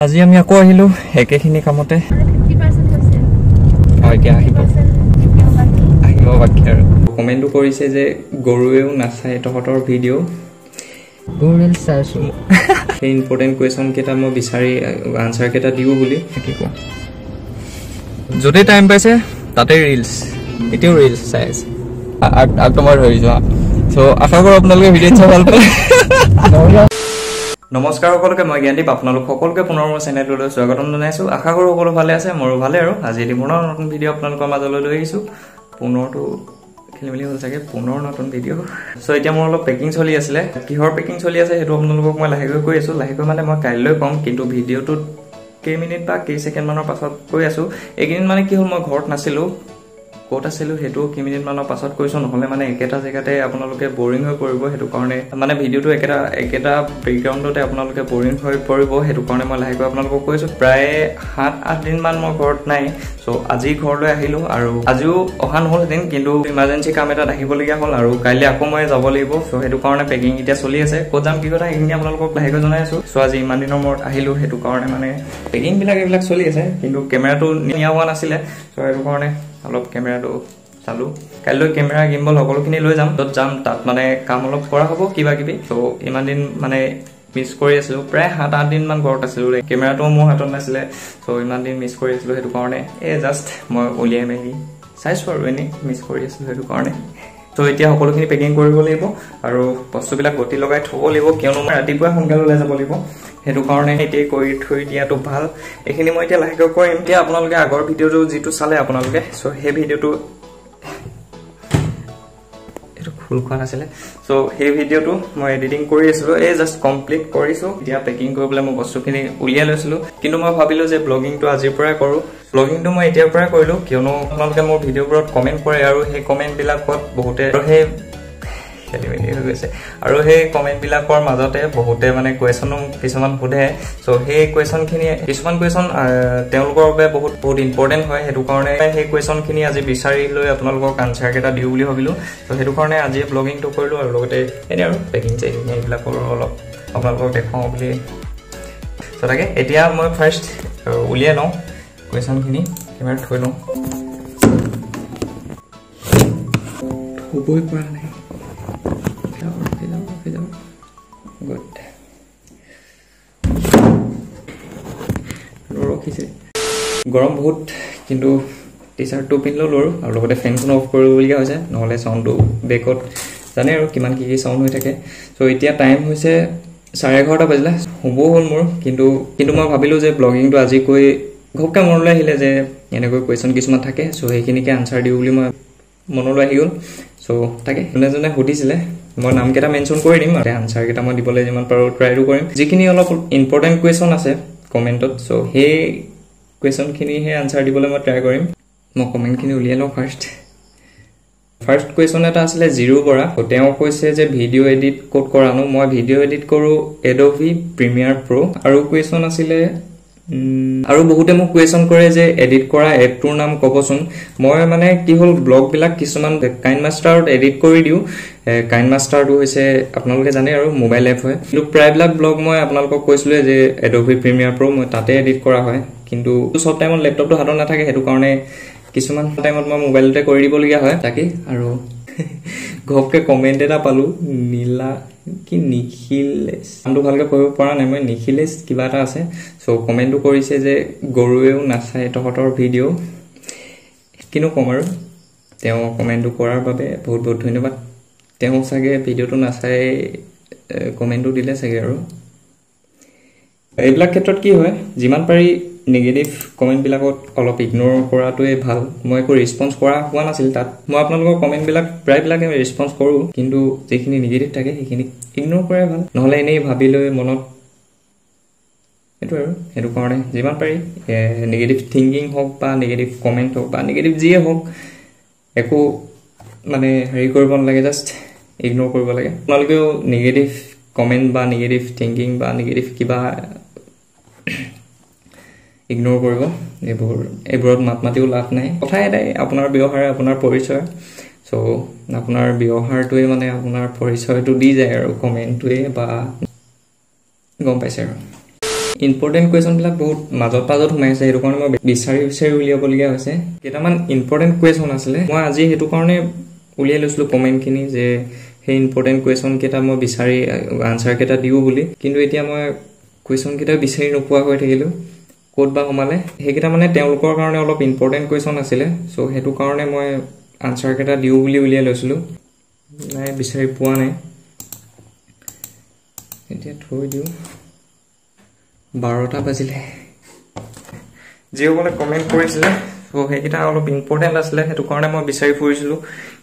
আজি আমি আকৌ আহিলোঁ একেখিনি কামতে। অঁ, এতিয়া আহিব আহিব বাকী আৰু কমেণ্টো কৰিছে যে গৰুৱেও নাচায় তহঁতৰ ভিডিঅ'। চাইছোঁ। সেই ইম্পৰ্টেণ্ট কুৱেশ্যন কেইটা মই বিচাৰি আনচাৰ কেইটা দিওঁ বুলি কি কোৱা, য'তেই টাইম পাইছে তাতেই ৰিলচ, এতিয়াও ৰিলচ চাই আছে। আগটো মই ধৰিছোঁ। চ' আশা কৰোঁ আপোনালোকে ভিডিঅ'ত চাই ভাল পালে। নমস্কাৰ সকলোকে, মই জ্ঞানদীপ, আপোনালোক সকলোকে পুনৰ মোৰ চেনেলটোলৈ স্বাগতম জনাইছোঁ। আশা কৰোঁ সকলো ভালে আছে, মোৰো ভালে। আৰু আজি এটি পুনৰ নতুন ভিডিঅ' আপোনালোকৰ মাজলৈ লৈ আহিছোঁ। পুনৰটো খেলি মেলি হ'ল চাগে, পুনৰ নতুন ভিডিঅ'। চ' এতিয়া মোৰ অলপ পেকিং চলি আছিলে। কিহৰ পেকিং চলি আছে সেইটো আপোনালোকক মই লাহেকৈ কৈ আছোঁ। লাহেকৈ মানে মই কাইলৈ ক'ম, কিন্তু ভিডিঅ'টোত কেইমিনিট বা কেইছেকেণ্ডমানৰ পাছত কৈ আছোঁ। এইকেইদিন মানে কি হ'ল, মই ঘৰত নাছিলোঁ। ক'ত আছিলোঁ সেইটো কেইমিনিটমানৰ পাছত কৈছোঁ, নহ'লে মানে একেটা জেগাতে আপোনালোকে বৰিং হৈ পৰিব। সেইটো কাৰণে মানে ভিডিঅ'টো একেটা একেটা বেকগ্ৰাউণ্ডতে আপোনালোকে বৰিং হৈ পৰিব, সেইটো কাৰণে মই লাহেকৈ আপোনালোকক কৈছোঁ। প্ৰায় 7-8 দিনমান মই ঘৰত নাই। চ' আজি ঘৰলৈ আহিলোঁ আৰু আজিও অহা নহ'লহেঁতেন, কিন্তু ইমাৰ্জেঞ্চি কাম এটাত আহিবলগীয়া হ'ল আৰু কাইলৈ আকৌ মই যাব লাগিব। চ' সেইটো কাৰণে পেকিং এতিয়া চলি আছে। ক'ত যাম কি কথা সেইখিনি আপোনালোকক লাহেকৈ জনাই আছোঁ। চ' আজি ইমান দিনৰ মূৰত আহিলোঁ, সেইটো কাৰণে মানে পেকিংবিলাক এইবিলাক চলি আছে, কিন্তু কেমেৰাটো নিয়া হোৱা নাছিলে। চ' সেইটো কাৰণে অলপ কেমেৰাটো চালোঁ। কাইলৈ কেমেৰা, গিম্বল সকলোখিনি লৈ যাম। য'ত যাম তাত মানে কাম অলপ কৰা হ'ব কিবা কিবি। ত' ইমান দিন মানে মিছ কৰি আছিলোঁ, প্ৰায় 7-8 দিনমান ঘৰত আছিলোঁ, কেমেৰাটোও মোৰ হাতত নাছিলে। চ' ইমান দিন মিছ কৰি আছিলোঁ, সেইটো কাৰণে এই জাষ্ট মই উলিয়াই মেলি চাইছোঁ আৰু এনেই মিছ কৰি আছিলোঁ সেইটো কাৰণে। ত' এতিয়া সকলোখিনি পেকিং কৰিব লাগিব আৰু বস্তুবিলাক গতি লগাই থ'ব লাগিব, কিয়নো মই ৰাতিপুৱাই সোনকালে ওলাই যাব লাগিব। সেইটো কাৰণে এতিয়াই কৰি থৈ দিয়াটো ভাল। এইখিনি মই এতিয়া লাহেকৈ কৰিম। এতিয়া আপোনালোকে আগৰ ভিডিঅ'টো যিটো চালে আপোনালোকে, চ' সেই ভিডিঅ'টো এইটো খোল খোৱা নাছিলে। চ' সেই ভিডিঅ'টো মই এডিটিং কৰি আছিলোঁ, এই জাষ্ট কমপ্লিট কৰিছোঁ। এতিয়া পেকিং কৰিবলৈ মই বস্তুখিনি উলিয়াই লৈছিলোঁ, কিন্তু মই ভাবিলোঁ যে ব্লগিংটো আজিৰ পৰাই কৰোঁ। ব্লগিংটো মই এতিয়াৰ পৰাই কৰিলোঁ, কিয়নো আপোনালোকে মোৰ ভিডিঅ'বোৰত কমেণ্ট কৰে আৰু সেই কমেণ্টবিলাকত বহুতে আৰু সেই খেলি মেলি হৈ গৈছে, আৰু সেই কমেণ্টবিলাকৰ মাজতে বহুতে মানে কুৱেশ্যনো কিছুমান সোধে। চ' সেই কুৱেশ্যনখিনি, কিছুমান কুৱেশ্যন তেওঁলোকৰ বাবে বহুত বহুত ইম্পৰ্টেণ্ট হয়, সেইটো কাৰণে সেই কুৱেশ্যনখিনি আজি বিচাৰি লৈ আপোনালোকক আনচাৰকেইটা দিওঁ বুলি ভাবিলোঁ। চ' সেইটো কাৰণে আজি ব্লগিংটো কৰিলোঁ আৰু লগতে এনেই আৰু পেকিং চেকিং এইবিলাকৰো অলপ আপোনালোকক দেখুৱাওঁ বুলি। চ' তাকে এতিয়া মই ফাৰ্ষ্ট উলিয়াই লওঁ কুৱেশ্যনখিনি, কেমেৰাত থৈ লওঁ, থ'বই পৰা নাই। গুড, ৰখিছে। গৰম বহুত, কিন্তু টি চাৰ্টটো পিন্ধি ল'লোঁ আৰু লগতে ফেনখনো অফ কৰিবলগীয়া হৈছে, নহ'লে চাউণ্ডটো বেকত জানে আৰু কিমান কি কি চাউণ্ড হৈ থাকে। চ' এতিয়া টাইম হৈছে 11:30 বাজিলে, শুবও হ'ল মোৰ, কিন্তু কিন্তু মই ভাবিলোঁ যে ব্লগিংটো আজি কৈ ঘপকৈ মনলৈ আহিলে যে এনেকৈ কুৱেশ্যন কিছুমান থাকে, চ' সেইখিনিকে আনচাৰ দিওঁ বুলি মই মনলৈ আহি গ'ল। চ' তাকে যোনে যোনে সুধিছিলে মই নামকেইটা মেনশ্যন কৰি দিম আৰু আনচাৰকেইটা মই দিবলৈ যিমান পাৰোঁ ট্ৰাইটো কৰিম। যিখিনি অলপ ইম্পৰ্টেণ্ট কুৱেশ্যন আছে কমেণ্টত, চ' সেই কুৱেশ্যনখিনিহে আনচাৰ দিবলৈ মই ট্ৰাই কৰিম। মই কমেণ্টখিনি উলিয়াই লওঁ ফাৰ্ষ্ট। ফাৰ্ষ্ট কুৱেশ্যন এটা আছিলে জিৰো বৰা, তেওঁ কৈছে যে ভিডিঅ' এডিট ক'ত কৰানো? মই ভিডিঅ' এডিট কৰোঁ এডভি প্ৰিমিয়াৰ প্ৰ'। আৰু কুৱেশ্যন আছিলে, আৰু বহুতে মোক কুৱেশ্যন কৰে যে এডিট কৰা এপটোৰ নাম ক'বচোন। মই মানে কি হ'ল, ব্লগবিলাক কিছুমান কাইন মাষ্টাৰত এডিট কৰি দিওঁ। কাইন মাষ্টাৰটো হৈছে আপোনালোকে জানে আৰু মোবাইল এপ হয়, কিন্তু প্ৰায়বিলাক ব্লগ মই আপোনালোকক কৈছিলোঁৱে যে এডভি প্ৰিমিয়াৰ প্ৰ' মই তাতে এডিট কৰা হয়, কিন্তু চব টাইমত লেপটপটো হাতত নাথাকে, সেইটো কাৰণে কিছুমান টাইমত মই মোবাইলতে কৰি দিবলগীয়া হয়। তাকেই আৰু ঘপকৈ কমেণ্ট এটা পালোঁ, নীলা কি নিখিলেশ, নামটো ভালকৈ পঢ়িব পৰা নাই মই, নিখিলেশ কিবা এটা আছে। চ' কমেণ্টটো কৰিছে যে গৰুৱেও নাচায় তহঁতৰ ভিডিঅ'। কিনো ক'ম আৰু, তেওঁ কমেণ্টটো কৰাৰ বাবে বহুত বহুত ধন্যবাদ। তেওঁ চাগে ভিডিঅ'টো নাচাই কমেণ্টটো দিলে চাগে। আৰু এইবিলাক ক্ষেত্ৰত কি হয়, যিমান পাৰি নিগেটিভ কমেণ্টবিলাকত অলপ ইগন'ৰ কৰাটোৱে ভাল। মই একো ৰেচপঞ্চ কৰা হোৱা নাছিল তাত। মই আপোনালোকৰ কমেণ্টবিলাক প্ৰায়বিলাকে ৰেচপঞ্চ কৰোঁ, কিন্তু যিখিনি নিগেটিভ থাকে সেইখিনি ইগন'ৰ কৰাই ভাল, নহ'লে এনেই ভাবি লৈ মনত সেইটো আৰু সেইটো কাৰণে যিমান পাৰি নিগেটিভ থিংকিং হওক বা নিগেটিভ কমেণ্ট হওক বা নিগেটিভ যিয়ে হওক, একো মানে হেৰি কৰিব নালাগে, জাষ্ট ইগন'ৰ কৰিব লাগে। আপোনালোকেও নিগেটিভ কমেণ্ট বা নিগেটিভ থিংকিং বা নিগেটিভ কিবা ইগন'ৰ কৰিব, এইবোৰত মাত মাতিও লাভ নাই। কথা এটাই, আপোনাৰ ব্যৱহাৰে আপোনাৰ পৰিচয়। চ' আপোনাৰ ব্যৱহাৰটোৱে মানে আপোনাৰ পৰিচয়টো দি যায় আৰু কমেণ্টটোৱে বা গম পাইছে আৰু। ইম্পৰ্টেণ্ট কুৱেশ্যনবিলাক বহুত মাজত মাজত সোমাই আছে, সেইটো কাৰণে মই বিচাৰি বিচাৰি উলিয়াবলগীয়া হৈছে। কেইটামান ইম্পৰ্টেণ্ট কুৱেশ্যন আছিলে, মই আজি সেইটো কাৰণে উলিয়াই লৈছিলোঁ কমেণ্টখিনি, যে সেই ইম্পৰ্টেণ্ট কুৱেশ্যনকেইটা মই বিচাৰি আনচাৰকেইটা দিওঁ বুলি। কিন্তু এতিয়া মই কুৱেশ্যনকেইটা বিচাৰি নোপোৱা হৈ থাকিলোঁ, ক'ত বা সোমালে। সেইকেইটা মানে তেওঁলোকৰ কাৰণে অলপ ইম্পৰ্টেণ্ট কুৱেশ্যন আছিলে, চ' সেইটো কাৰণে মই আনচাৰকেইটা দিওঁ বুলি উলিয়াই লৈছিলোঁ। নাই, বিচাৰি পোৱা নাই, এতিয়া থৈ দিওঁ। 12টা বাজিলে। যিসকলে কমেণ্ট কৰিছিলে, চ' সেইকেইটা অলপ ইম্পৰ্টেণ্ট আছিলে, সেইটো কাৰণে মই বিচাৰি ফুৰিছিলোঁ।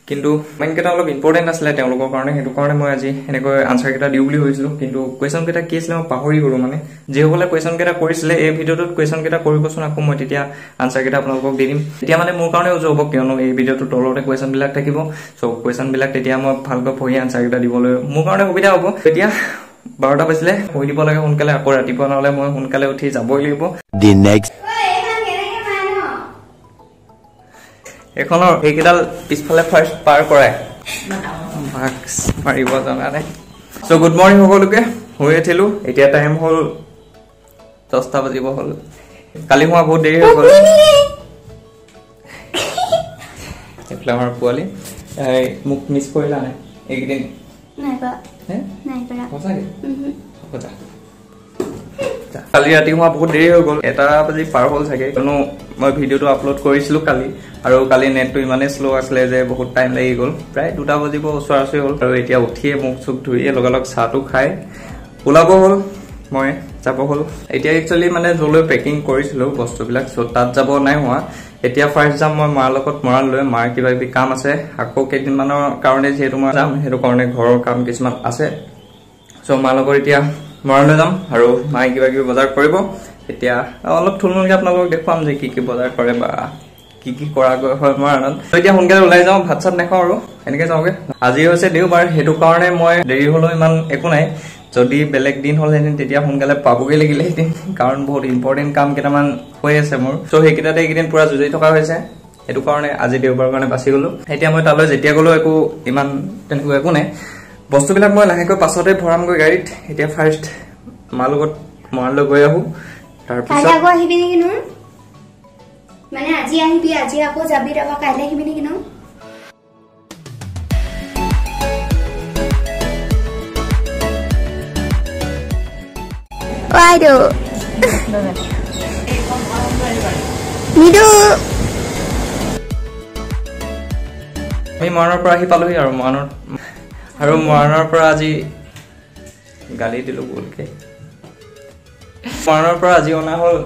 কিন্তু কমেণ্টকেইটা অলপ ইম্পৰ্টেণ্ট আছিলে তেওঁলোকৰ কাৰণে, সেইটো কাৰণে মই আজি এনেকৈ আনচাৰকেইটা দিওঁ বুলি ভাবিছিলোঁ। কিন্তু কুৱেশ্যনকেইটা কি আছিলে মই পাহৰি গ'লোঁ। মানে যিসকলে কুৱেশ্যনকেইটা কৰিছিলে, এই ভিডিঅ'টোত কুৱেশ্যনকেইটা কৰিবচোন, আকৌ মই তেতিয়া আনচাৰকেইটা আপোনালোকক দি দিম। তেতিয়া মানে মোৰ কাৰণে উজু হ'ব, কিয়নো এই ভিডিঅ'টোৰ তলতে কুৱেশ্যনবিলাক থাকিব। চ' কুৱেশ্যনবিলাক তেতিয়া মই ভালকৈ পঢ়ি আনচাৰকেইটা দিবলৈ মোৰ কাৰণে সুবিধা হ'ব। এতিয়া 12টা বাজিলে, শুই দিব লাগে সোনকালে, আকৌ ৰাতিপুৱা নহ'লে মই সোনকালে উঠি যাবই লাগিব। এইখনৰ এইকেইডাল পিছফালে ফাৰ্ষ্ট পাৰ কৰাই মাস্ক মাৰিব জনা নাই। চ' গুড মৰ্ণিং সকলোকে, শুই উঠিলো। এতিয়া টাইম হ'ল 10টা বাজিব হ'ল। কালি হোৱা বহুত দেৰি হৈ গ'ল। এইফালে আমাৰ পোৱালি, মোক মিছ কৰিলা নাই এইকেইদিন? সঁচাকে? কালি ৰাতি হোৱা বহুত দেৰি হৈ গ'ল, 1টা বাজি পাৰ হ'ল চাগে। কিয়নো মই ভিডিঅ'টো আপলোড কৰিছিলোঁ কালি, আৰু কালি নেটটো ইমানেই শ্ল' আছিলে যে বহুত টাইম লাগি গ'ল, প্ৰায় 2টা বাজিব ওচৰা ওচৰি হ'ল। আৰু এতিয়া উঠিয়ে মুখ চুখ ধুইয়ে লগালগ চাহটো খাই ওলাব হ'ল, মই যাব হ'ল। এতিয়া একচুৱেলি মানে য'লৈ পেকিং কৰিছিলোঁ বস্তুবিলাক, চ' তাত যাব নাই হোৱা। এতিয়া ফাৰ্ষ্ট যাম মই মাৰ লগত মৰাণলৈ, মাৰ কিবা কিবি কাম আছে। আকৌ কেইদিনমানৰ কাৰণে যিহেতু মই যাম, সেইটো কাৰণে ঘৰৰ কাম কিছুমান আছে। চ' মাৰ লগত এতিয়া মৰাণলৈ যাম আৰু মায়ে কিবা কিবি বজাৰ কৰিব। এতিয়া অলপ থুলমূলকৈ আপোনালোকক দেখুৱাম যে কি কি বজাৰ কৰে বা কি কি কৰাগৈ হয় মৰাণত। এতিয়া সোনকালে ওলাই যাওঁ, ভাত চাত নাখাওঁ আৰু এনেকৈ যাওঁগৈ। আজি হৈছে দেওবাৰ, সেইটো কাৰণে মই দেৰি হ'লেও ইমান একো নাই। যদি বেলেগ দিন হ'লহেঁতেন তেতিয়া সোনকালে পাবগৈ লাগিলেহেঁতেন, কাৰণ বহুত ইম্পৰ্টেণ্ট কাম কেইটামান হৈ আছে মোৰ। চ' সেইকেইটাতে এইকেইদিন পূৰা যুঁজি থকা হৈছে, সেইটো কাৰণে আজি দেওবাৰৰ কাৰণে বাচি গ'লো। এতিয়া মই তালৈ যেতিয়া গ'লেও একো ইমান তেনেকুৱা একো নাই। বস্তুবিলাক মই লাহেকৈ পাছতে ভৰামগৈ গাড়ীত। এতিয়া ফাৰ্ষ্ট মাৰ লগত মৰাণলৈ গৈ আহোঁ, তাৰপিছত আকৌ আহিবি নেকি নো? মানে আজি আহিবি, আজি আকৌ যাবি, তাৰপৰা কাইলৈ আহিবি নেকি নো? বাইদেউ নিদু। আমি মৰাণৰ পৰা আহি পালোহি, আৰু মৰাণৰ পৰা আজি গালি দিলোঁ ভুলকে। মৰাণৰ পৰা আজি অনা হ'ল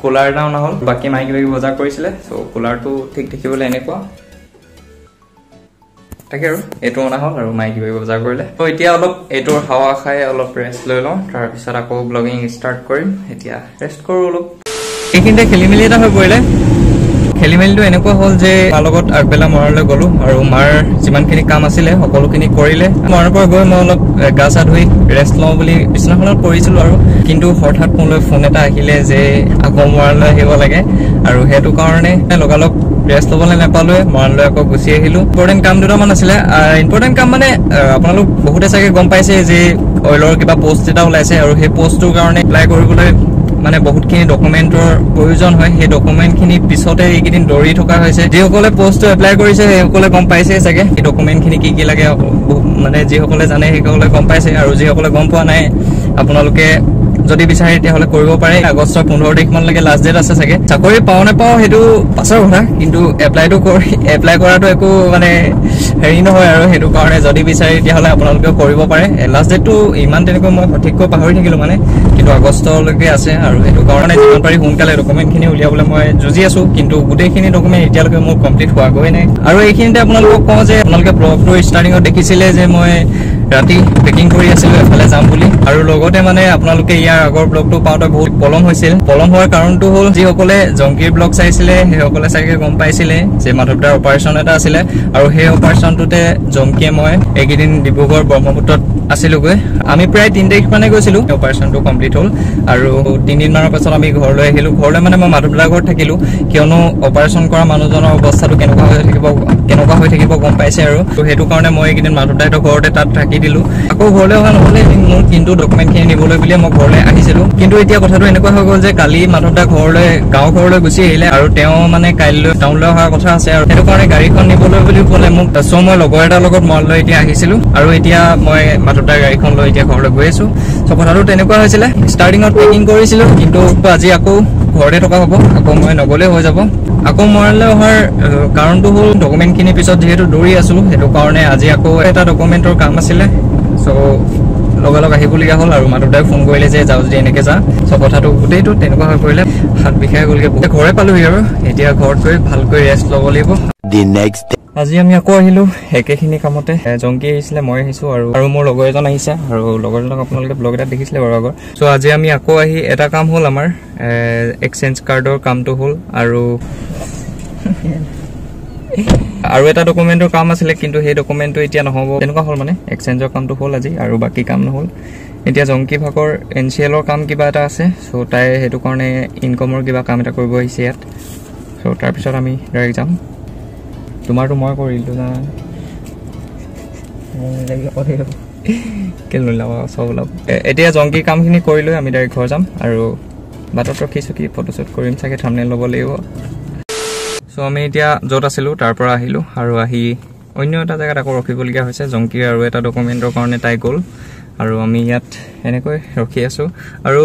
কুলাৰ এটা অনা হ'ল। বাকী মায়ে কিবা কিবি বজাৰ কৰিছিলে। চ' কুলাৰটো ঠিক দেখিবলৈ এনেকুৱা, তাকে আৰু এইটো অনা হ'ল আৰু মায়ে কিবা কিবি বজাৰ কৰিলে। ত' এতিয়া অলপ এইটোৰ হাৱা খাই অলপ ৰেষ্ট লৈ লওঁ, তাৰপিছত আকৌ ব্লগিং ষ্টাৰ্ট কৰিম। এতিয়া ৰেষ্ট কৰোঁ অলপ। এইখিনিতে খেলি মেলি এটা হৈ পৰিলে। খেলি মেলিটো এনেকুৱা হ'ল যে মাৰ লগত আগবেলা মৰাণলৈ গ'লো আৰু মাৰ যিমানখিনি কাম আছিলে সকলোখিনি কৰিলে। মৰাণৰ পৰা গৈ মই অলপ গা চা ধুই ৰেষ্ট লওঁ বুলি বিচনাখনত পৰিছিলোঁ আৰু, কিন্তু হঠাৎ মোলৈ ফোন এটা আহিলে যে আকৌ মৰাণলৈ আহিব লাগে, আৰু সেইটো কাৰণে লগালগ ৰেষ্ট ল'বলৈ নাপালোৱে, মৰাণলৈ আকৌ গুচি আহিলোঁ। ইম্পৰ্টেণ্ট কাম দুটামান আছিলে। ইম্পৰ্টেণ্ট কাম মানে আপোনালোক বহুতে চাগে গম পাইছে যে অইলৰ কিবা পষ্ট এটা ওলাইছে, আৰু সেই পষ্টটোৰ কাৰণে এপ্লাই কৰিবলৈ মানে বহুতখিনি ডকুমেণ্টৰ প্ৰয়োজন হয়। সেই ডকুমেণ্টখিনি পিছতে এইকেইদিন দৌৰি থকা হৈছে। যিসকলে পষ্টটো এপ্লাই কৰিছে সেইসকলে গম পাইছে চাগে সেই ডকুমেণ্টখিনি কি কি লাগে, মানে যিসকলে জানে সেইসকলে গম পাইছে, আৰু যিসকলে গম পোৱা নাই আপোনালোকে যদি বিচাৰে তেতিয়াহ'লে কৰিব পাৰে। আগষ্টৰ 15 তাৰিখমানলৈকে লাষ্ট ডেট আছে চাগে। চাকৰি পাওঁ নাপাওঁ সেইটো পাছৰ কথা, কিন্তু এপ্লাই কৰাটো একো মানে হেৰি নহয় আৰু, সেইটো কাৰণে যদি বিচাৰে তেতিয়াহ'লে আপোনালোকেও কৰিব পাৰে। লাষ্ট ডেটটো ইমান তেনেকৈ মই সঠিককৈ পাহৰি থাকিলোঁ মানে, কিন্তু আগষ্টলৈকে আছে, আৰু সেইটো কাৰণে যিমান পাৰি সোনকালে ডকুমেণ্টখিনি উলিয়াবলৈ মই যুঁজি আছোঁ। কিন্তু গোটেইখিনি ডকুমেণ্ট এতিয়ালৈকে মোৰ কমপ্লিট হোৱাগৈ নাই। আৰু এইখিনিতে আপোনালোকক কওঁ যে আপোনালোকে ব্লগটোৰ ষ্টাৰ্টিঙত দেখিছিলে যে মই ৰাতি পেকিং কৰি আছিলোঁ এফালে যাম বুলি, আৰু লগতে মানে আপোনালোকে ইয়াৰ আগৰ ব্লগটো পাওঁতে বহুত পলম হৈছিল। পলম হোৱাৰ কাৰণটো হ'ল যিসকলে জংকীৰ ব্লগ চাইছিলে সেইসকলে চাগে গম পাইছিলে যে মাধৱদাৰ অপাৰেশ্যন এটা আছিলে, আৰু সেই অপাৰেশ্যনটোতে জংকীয়ে মই এইকেইদিন ডিব্ৰুগড় ব্ৰহ্মপুত্ৰত আছিলোগৈ। আমি প্ৰায় 3 তাৰিখ মানে গৈছিলোঁ, অপাৰেশ্যনটো কমপ্লিট হ'ল আৰু 3 দিনমানৰ পাছত আমি ঘৰলৈ আহিলোঁ। ঘৰলৈ মানে মই মাধৱদাৰ ঘৰত থাকিলোঁ, কিয়নো অপাৰেশ্যন কৰা মানুহজনৰ অৱস্থাটো কেনেকুৱা হৈ থাকিব গম পাইছে আৰু সেইটো কাৰণে মই এইকেইদিন মাধৱদাহঁতৰ ঘৰতে তাত থাকি দিলোঁ। আকৌ ঘৰলৈ অহা নহ'লে মোৰ, কিন্তু ডকুমেণ্টখিনি নিবলৈ বুলিয়ে মই ঘৰলৈ আহিছিলোঁ। কিন্তু এতিয়া কথাটো এনেকুৱা হৈ গ'ল যে কালি মাধৱদা ঘৰলৈ, গাঁও ঘৰলৈ গুচি আহিলে আৰু তেওঁ মানে কাইলৈ টাউনলৈ অহাৰ কথা আছে আৰু সেইটো কাৰণে গাড়ীখন নিবলৈ বুলি ক'লে মোক। চ' মই লগৰ এটাৰ লগত মৰাণলৈ এতিয়া আহিছিলোঁ আৰু এতিয়া মই মাধৱদাৰ গাড়ীখন লৈ এতিয়া ঘৰলৈ গৈ আছোঁ। চ' কথাটো তেনেকুৱা হৈছিলে, ষ্টাৰ্টিঙত পেকিং কৰিছিলোঁ, কিন্তু আজি আকৌ ঘৰতে থকা হ'ব, আকৌ মই নগ'লেও হৈ যাব। আকৌ মৰাণলৈ অহাৰ কাৰণটো হ'ল ডকুমেণ্টখিনিৰ পিছত যিহেতু দৌৰি আছোঁ, সেইটো কাৰণে আজি আকৌ এটা ডকুমেণ্টৰ কাম আছিলে। চ' লগালগ আহিবলগীয়া হ'ল আৰু মাধৱদাই ফোন কৰিলে যে যাওঁ যদি এনেকৈ যা। চ' কথাটো গোটেইটো তেনেকুৱা হৈ পৰিলে, হাত বিষাই গ'লগৈ। ঘৰে পালোহি আৰু এতিয়া ঘৰত গৈ ভালকৈ ৰেষ্ট ল'ব লাগিব। আজি আমি আকৌ আহিলোঁ একেখিনি কামতে। জংকী আহিছিলে, মই আহিছোঁ আৰু মোৰ লগৰ এজন আহিছে আৰু লগৰজনক আপোনালোকে ব্লগ এটাত দেখিছিলে বাৰু আগৰ। চ' আজি আমি আকৌ আহি এটা কাম হ'ল আমাৰ, এক্সচেঞ্জ কাৰ্ডৰ কামটো হ'ল আৰু এটা ডকুমেণ্টৰ কাম আছিলে, কিন্তু সেই ডকুমেণ্টটো এতিয়া নহ'ব তেনেকুৱা হ'ল। মানে এক্সচেঞ্জৰ কামটো হ'ল আজি আৰু বাকী কাম নহ'ল। এতিয়া জংকী ভাগৰ NCLৰ কাম কিবা এটা আছে, চ' তাই সেইটো কাৰণে ইনকমৰ কিবা কাম এটা কৰিব আহিছে ইয়াত। চ' তাৰপিছত আমি ডাইৰেক্ট যাম। তোমাৰতো মই কৰিলোঁ না, কেলৈ নোলাব, চব ওলাব। এতিয়া জংকীৰ কামখিনি কৰি লৈ আমি ডাইৰেক্ট ঘৰ যাম আৰু বাটত ৰখিছোঁ কি ফটোশ্বুট কৰিম চাগে, থাম্বনেইল ল'ব লাগিব। চ' আমি এতিয়া য'ত আছিলোঁ তাৰ পৰা আহিলোঁ আৰু আহি অন্য এটা জেগাত আকৌ ৰখিবলগীয়া হৈছে। জংকীৰ আৰু এটা ডকুমেণ্টৰ কাৰণে তাই গ'ল আৰু আমি ইয়াত এনেকৈ ৰখি আছোঁ। আৰু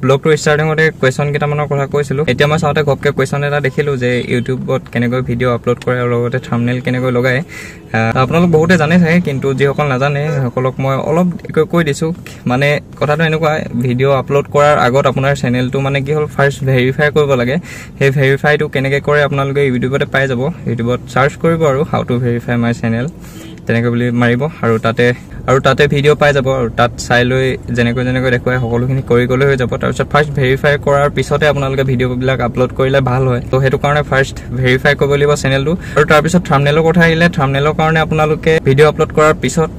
ব্লগটোৰ ষ্টাৰ্টিঙতে কুৱেশ্যন কেইটামানৰ কথা কৈছিলোঁ। এতিয়া মই চাওঁতে ঘপকৈ কুৱেশ্যন এটা দেখিলোঁ যে ইউটিউবত কেনেকৈ ভিডিঅ' আপলোড কৰে আৰু লগতে থাম্বনেইল কেনেকৈ লগায়। আপোনালোক বহুতে জানে চাগে, কিন্তু যিসকল নাজানে সেইসকলক মই অলপ কৈ দিছোঁ। মানে কথাটো এনেকুৱা, ভিডিঅ' আপলোড কৰাৰ আগত আপোনাৰ চেনেলটো মানে কি হ'ল, ফাৰ্ষ্ট ভেৰিফাই কৰিব লাগে। সেই ভেৰিফাইটো কেনেকৈ কৰে আপোনালোকে ইউটিউবতে পাই যাব। ইউটিউবত চাৰ্চ কৰিব আৰু how to verify my channel তেনেকৈ বুলি মাৰিব আৰু তাতে ভিডিঅ' পাই যাব আৰু তাত চাই লৈ যেনেকৈ যেনেকৈ দেখুৱাই সকলোখিনি কৰি গ'লে হৈ যাব। তাৰপিছত ফাৰ্ষ্ট ভেৰিফাই কৰাৰ পিছতে আপোনালোকে ভিডিঅ'বিলাক আপলোড কৰিলে ভাল হয়। ত' সেইটো কাৰণে ফাৰ্ষ্ট ভেৰিফাই কৰিব লাগিব চেনেলটো। আৰু তাৰপিছত থাম্বনেইলৰ কথা আহিলে, থাম্বনেইলৰ কাৰণে আপোনালোকে ভিডিঅ' আপলোড কৰাৰ পিছত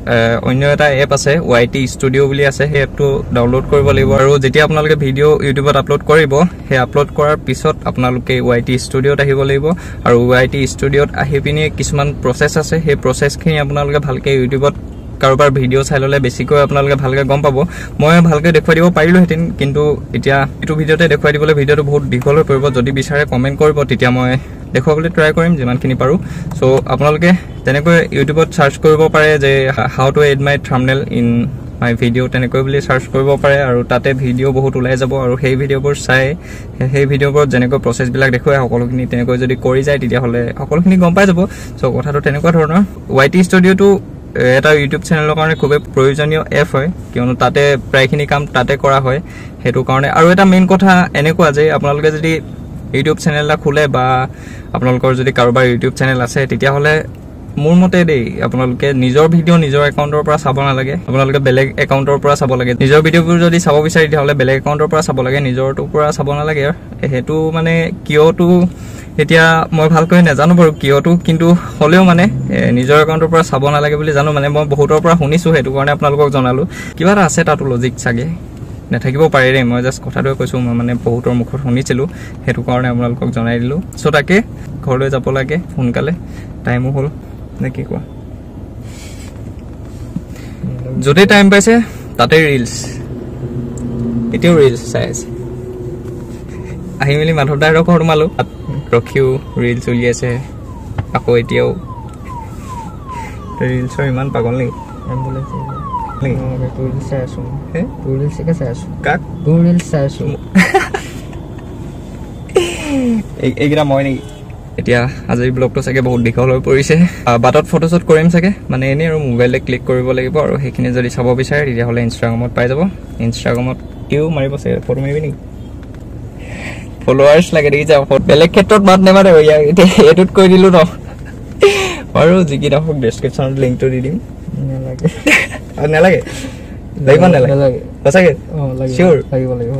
অন্য এটা এপ আছে, YT studio বুলি আছে, সেই এপটো ডাউনলোড কৰিব লাগিব। আৰু যেতিয়া আপোনালোকে ভিডিঅ' ইউটিউবত আপলোড কৰিব, সেই আপলোড কৰাৰ পিছত আপোনালোকে YT ষ্টুডিঅ'ত আহিব লাগিব আৰু YT ষ্টুডিঅ'ত আহি পিনি কিছুমান প্ৰচেছ আছে, সেই প্ৰচেছখিনি আপোনালোকে ভালকৈ ইউটিউবত কাৰোবাৰ ভিডিঅ' চাই ল'লে বেছিকৈ আপোনালোকে ভালকৈ গম পাব। মই ভালকৈ দেখুৱাই দিব পাৰিলোহেঁতেন, কিন্তু এতিয়া এইটো ভিডিঅ'তে দেখুৱাই দিবলৈ ভিডিঅ'টো বহুত দীঘল হৈ পৰিব। যদি বিচাৰে কমেণ্ট কৰিব, তেতিয়া মই দেখুৱাবলৈ ট্ৰাই কৰিম যিমানখিনি পাৰোঁ। চ' আপোনালোকে তেনেকৈ ইউটিউবত চাৰ্চ কৰিব পাৰে যে how to add my thumbnail in my video তেনেকৈ বুলি চাৰ্চ কৰিব পাৰে আৰু তাতে ভিডিঅ' বহুত ওলাই যাব। আৰু সেই ভিডিঅ'বোৰ চাই সেই ভিডিঅ'বোৰত যেনেকৈ প্ৰচেছবিলাক দেখুৱাই সকলোখিনি তেনেকৈ যদি কৰি যায় তেতিয়াহ'লে সকলোখিনি গম পাই যাব। চ' কথাটো তেনেকুৱা ধৰণৰ। YT ষ্টুডিঅ'টো এটা ইউটিউব চেনেলৰ কাৰণে খুবেই প্ৰয়োজনীয় এপ হয়, কিয়নো তাতে প্ৰায়খিনি কাম তাতে কৰা হয়, সেইটো কাৰণে। আৰু এটা মেইন কথা এনেকুৱা যে আপোনালোকে যদি ইউটিউব চেনেল এটা খোলে বা আপোনালোকৰ যদি কাৰোবাৰ ইউটিউব চেনেল আছে, তেতিয়াহ'লে মোৰ মতে দেই আপোনালোকে নিজৰ ভিডিঅ' নিজৰ একাউণ্টৰ পৰা চাব নালাগে, আপোনালোকে বেলেগ একাউণ্টৰ পৰা চাব লাগে। নিজৰ ভিডিঅ'বোৰ যদি চাব বিচাৰে তেতিয়াহ'লে বেলেগ একাউণ্টৰ পৰা চাব লাগে, নিজৰটোৰ পৰা চাব নালাগে। সেইটো মানে কিয়টো এতিয়া মই ভালকৈ নাজানো বাৰু কিয়টো, কিন্তু হ'লেও মানে নিজৰ একাউণ্টৰ পৰা চাব নালাগে বুলি জানো, মানে মই বহুতৰ পৰা শুনিছোঁ, সেইটো কাৰণে আপোনালোকক জনালোঁ। কিবা এটা আছে তাতো লজিক চাগে, নাথাকিব পাৰে দেই, মই জাষ্ট কথাটোৱে কৈছোঁ, মই মানে বহুতৰ মুখত শুনিছিলোঁ, সেইটো কাৰণে আপোনালোকক জনাই দিলোঁ। চ' তাকে ঘৰলৈ যাব লাগে সোনকালে, টাইমো হ'ল নে কি কোৱা? য'তেই টাইম পাইছে তাতেই ৰিলচ, এতিয়াও ৰিলচ চাই আছে। আহি মেলি মাধৱ দাৰ ঘৰত সোমালোঁ, তাত ৰখিও ৰিলচ উলিয়াইছে আকৌ এতিয়াও ৰিলচৰ ইমান পাগল নেকি? এইকেইটা মই নেকি? এতিয়া আজিৰ ব্লগটো চাগে বহুত দীঘল হৈ পৰিছে। বাটত ফটোশ্বুট কৰিম চাগে, মানে এনেই আৰু মোবাইলতে ক্লিক কৰিব লাগিব। আৰু সেইখিনি যদি চাব বিচাৰে তেতিয়াহ'লে ইনষ্টাগ্ৰামত পাই যাব। ইনষ্টাগ্ৰামত কিয় মাৰিব চাগে, ফটো মাৰিবি নেকি? ফলোৱাৰ্ছ লাগে দেখিছা, বেলেগ ক্ষেত্ৰত মাত নেমাতে ইয়াক এতিয়া এইটোত কৈ দিলোঁ ন। বাৰু যি কি নহওক ডেছক্ৰিপশ্যনত লিংকটো দি দিম। নালাগে নালাগে লাগিব নালাগে সঁচাকে চিয়'ৰ লাগিব লাগিব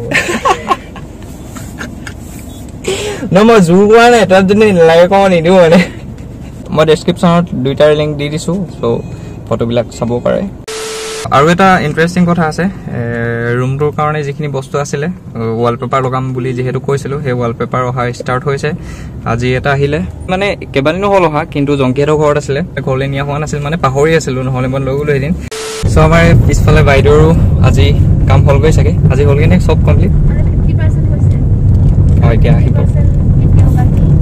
ন, মই জোৰ কৰা নাই, তাত যদি নালাগে কওঁ নিদিওঁ। মানে মই ডেছক্ৰিপশ্যনত দুইটাৰ লিংক দি দিছোঁ, চ' ফটোবিলাক চাব পাৰে। আৰু এটা ইণ্টাৰেষ্টিং কথা আছে, ৰুমটোৰ কাৰণে যিখিনি বস্তু আছিলে ৱালপেপাৰ লগাম বুলি যিহেতু কৈছিলোঁ, সেই ৱালপেপাৰ অহা ষ্টাৰ্ট হৈছে। আজি এটা আহিলে, মানে কেইবাদিনো হ'ল অহা, কিন্তু জংকীহঁতৰ ঘৰত আছিলে, ঘৰলৈ নিয়া হোৱা নাছিল, মানে পাহৰি আছিলোঁ, নহ'লে মই লৈ গ'লো এদিন। চ' আমাৰ পিছফালে বাইদেউৰো আজি কাম হ'লগৈ চাগে, আজি হ'লগৈ নে চব কমপ্লিট? অঁ, এতিয়া আহিব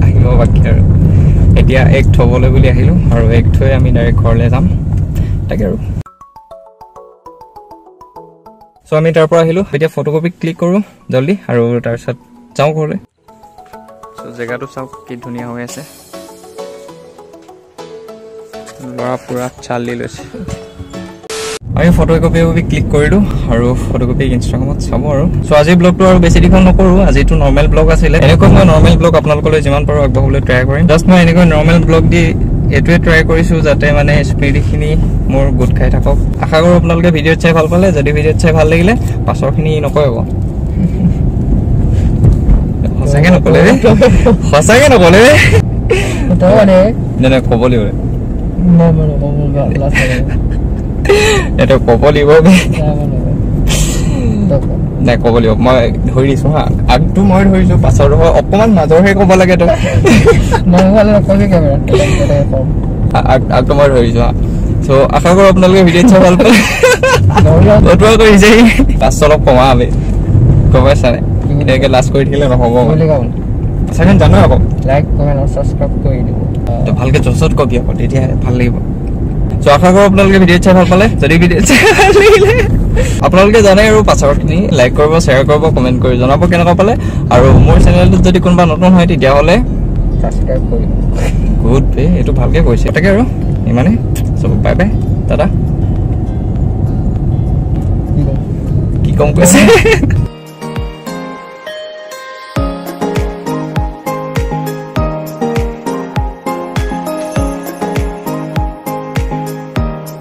আহিব বাকী আৰু। এতিয়া এক থ'বলৈ বুলি আহিলোঁ আৰু এক থৈ আমি ডাইৰেক্ট ঘৰলৈ যাম, তাকে আৰু। চ' আমি তাৰ পৰা আহিলোঁ, এতিয়া ফটোকপি ক্লিক কৰোঁ জল্দি আৰু তাৰপিছত যাওঁ ঘৰলৈ। চ' জেগাটো চাওক কি ধুনীয়া হৈ আছে, ল'ৰা পূৰা চাল দি লৈছে। আমি ফটোকপি ক্লিক কৰিলোঁ আৰু ফটোকপি ইনষ্টাগ্ৰামত চাব আৰু। চ' আজিৰ ব্লগটো আৰু বেছি দীঘল নকৰোঁ, আজিটো নৰ্মেল ব্লগ আছিলে। এনেকৈ মই নৰ্মেল ব্লগ আপোনালোকলৈ যিমান পাৰোঁ আগবঢ়াবলৈ ট্ৰাই কৰিম। জাষ্ট মই এনেকৈ নৰ্মেল ব্লগ দি এইটোৱে ট্ৰাই কৰিছোঁ যাতে মানে স্মৃতিখিনি মোৰ গোট খাই থাকক। আশা কৰোঁ আপোনালোকে ভিডিঅ'ত চাই ভাল পালে। যদি ভিডিঅ'ত চাই ভাল লাগিলে পাছৰখিনি নকয় আকৌ, সঁচাকে নক'লে, সঁচাকে নক'লে নাই, ক'ব লাগিব, এইটো ক'ব লাগিব, নাই ক'ব লাগিব, মই ধৰি দিছো হা, আগটো মই ধৰিছো, পাছৰ অকণমান মাজৰহে ক'ব লাগে তই, আগটো মই ধৰিছো হা। চ' আশা কৰোঁ আপোনালোকে ভিডিঅ'ত চাই ভাল পালে। কৰিছে লাজ অলপ কমা আমি, গম পাইছা নাই? এনেকে লাজ কৰি থাকিলে নহ'ব চাগে, জানো আকৌ। লাইক কমেণ্ট আৰু ছাবস্ক্ৰাইব কৰি দিব, ভালকে জছত কবি আকৌ, তেতিয়া ভাল লাগিব। চ' আশা কৰোঁ আপোনালোকে ভিডিঅ'ত চাই ভাল পালে। যদি ভিডিঅ'ত চাই ভাল লাগিলে আপোনালোকে জানে আৰু পাছৰখিনি লাইক কৰিব, শ্বেয়াৰ কৰিব, কমেণ্ট কৰি জনাব কেনেকুৱা পালে। আৰু মোৰ চেনেলটোত যদি কোনোবা নতুন হয় তেতিয়াহ'লে ছাবস্ক্ৰাইব কৰিব। গুড বে, এইটো ভালকে কৈছে। তাকে আৰু ইমানে, চ' বাই বাই, দাদা কি কম কৈছে।